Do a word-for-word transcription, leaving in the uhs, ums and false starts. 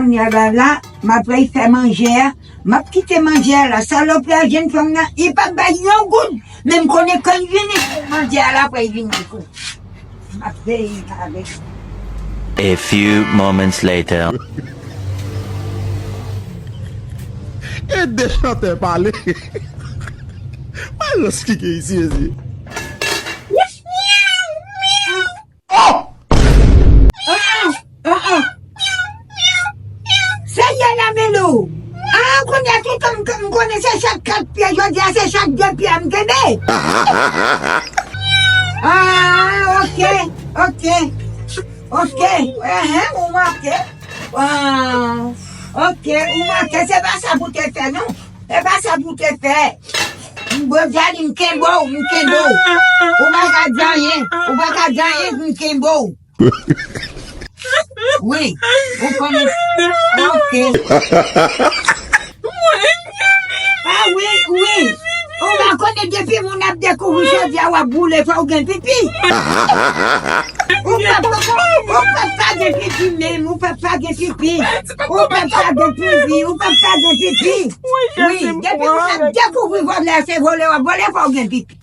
Kounye a la, la, m ap fè manje a. M ap kite manje a la. Salòp la, jenn fanm nan, li p ap bay yon goud. Men m konnen kan l vini, manje a la, apre l vini tou. M ap veye avèk. A few moments later. E de chantè pale. Malans ki gen isi, mesye. Oh! Ah, ah. Seyè la, Melou. Ah, kounye a tout m, m konnen se chak kat pye, jodi a se chak de pye m kenbe. Ah, ok, ok, ok. Ehe, ou make. Ah, ok, ou make, se pa sa pou te fè, non. Se pa sa pou te fè. M bondye li, m kenbe w, m kenbe w. Ou pa ka di anyen, ou pa ka di anyen, m kenbe w. Wi, ou konnen. Ah, ok. Ah, wi, wi. Ou pa konnen depi moun ap dekouvri jodi a w ap boule, fò w gen pipi. Ou p ap, ou p ap pa gen pipi menm, ou p ap pa gen pipi. Ou p ap pa gen pipi, ou p ap pa gen pipi. Wi, depi moun ap dekouvri vòlè, se vòlè w ap vòlè, fò w gen pipi.